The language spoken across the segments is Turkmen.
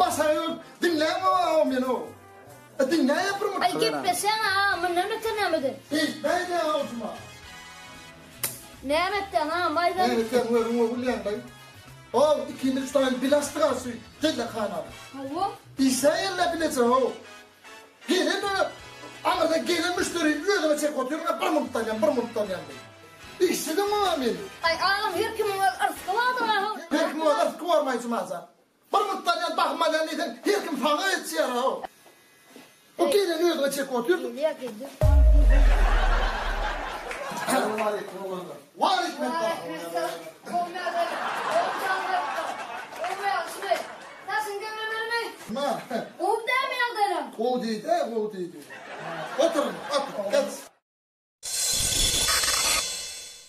başaýy bolup diňläňok-a meni-ow. E, diňläýýä bir Aý gepleşýäň agam, mundan beter näme eder? Eýtmäýdä-ow Juma. Näme etýäň agam, aýdan. Näme etýäň özüň gowy bilýäň-laý. Ow, ikimiz üç sany bil açdyk-a şu dellekhanaly. Hawa. Işläýeli-le bileje-ow. Gelen öe, aňyrdan gelen müşderini özüňe çekip otyryn-a, bir munt alýan, bir munt alýan diýip. Işsiziň-ow meni. Aý agam, her kimiň öz yrsgy bardyr-a. Her kimiň öz yrsgy bormaý Juma jan. Bir munt alýan, bahym alýan diýseň, her kim saňa ýetişýär-ow. O geleni özüňe çekip otyrdyň. Gelýär, gelýär. Salowmaleýkim, oglanlar. Waleýkim essalam. Waleýkim Gowy ýagdaýlar. Gowy janlar. Gowy ýagşymy? Daşyň demlemelimi? Ma. Gowy dälmi ýagdaýlaň? Gowy diýdi, gowy diýdi. Otur, otur, geç.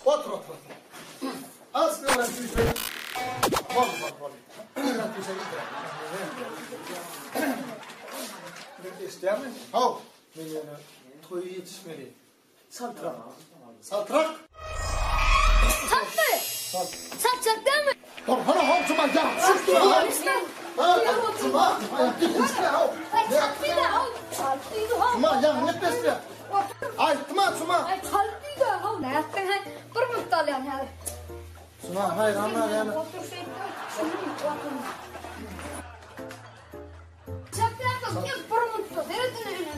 Otur, otur, otur. Az bir ara süýşe. Bol, bol, bol. Bir ara süýşe gidir. Eşidýärmi? Haw. Men ýöne toýa ýetişmeli. Çaltrak. Çaltrak. Çaltmy? Çaltjak dälmi? Dur, hana haw, Juma, ýa, şuş dur, haw. Juma, Çaltdy-da, haw. Çaltdy-da, haw. Juma, ýaňy gepleşýär. Aýtdym-a, Juma. Aý, çaltdy-da, haw. Nätdiň, haý? Bir minut alýan häzir. Juma, haýran galýan. Otur şeýtme. Şuny otur. Çapýarsyň, gel bir minutda, seret ine ine.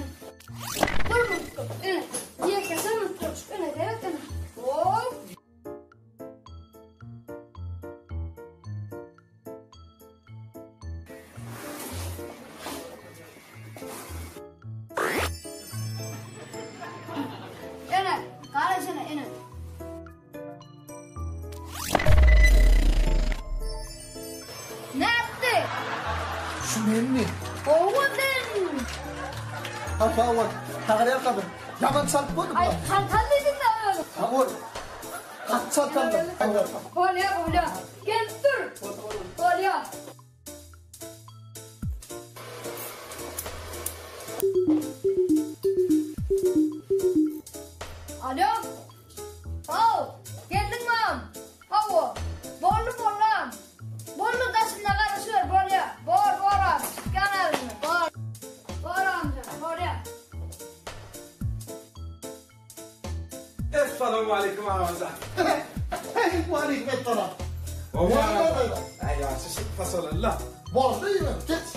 Bir minutda, ine. Ýekeje minutda, ine seret ine. Hop. Ene, garaşana ene. Nätdi? Şu menmi? Gowy sen. Ha sag bol. Saňa ýalkadym. Ýaman çalyp boldum. Aý, çaltal diýdiň-dä özüň. Sag bol. Gaty çaltandym. Bolýa, bolýa. Gelip dur. Bolýa. Alo. Haw, geldiňmi agam? Hawa. Boldy, boldy agam. Boldy, daşynda garaşyber, bolýa. Bor, bor agam, çykýan häzir. Bor. Bor agamjan, bolýa. Essalawmaleýkim agajan. Waleýkim essalam. Gowy agajan. Äý ýagşy şyk pasolalla. Boldy ýöne, geç.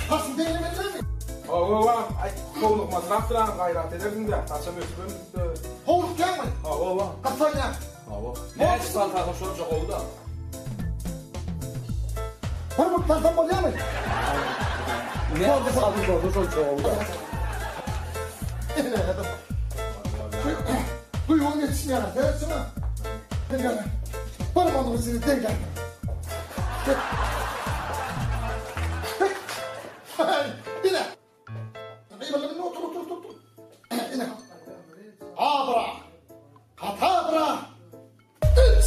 Hasyl deňlemedilermi? Hawa, aý howlukmasrak duragyn gaýrat edersiň-dä, saçam ösübem gitdi. Howlukýaňmy? Hawa. Gyssanýaň. Hawa. Näçe salsaň şonça gowy-da. Bir but salsam bolýarmy? Näçe salsaň şonça gowy-da. Duýgyň ýetişmeýär, seret şuňa. Deň Bir buduň içini deň gel. Ine. Otur, otur, otur, otur. Ine. Abra. Katabra. Üç.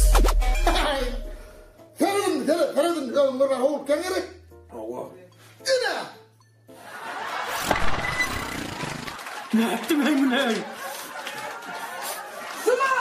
Seredin, seret, seredin. Öňler howlukýan gerek. Hawa. Ine. Nätdim eý muny eý? Zuma!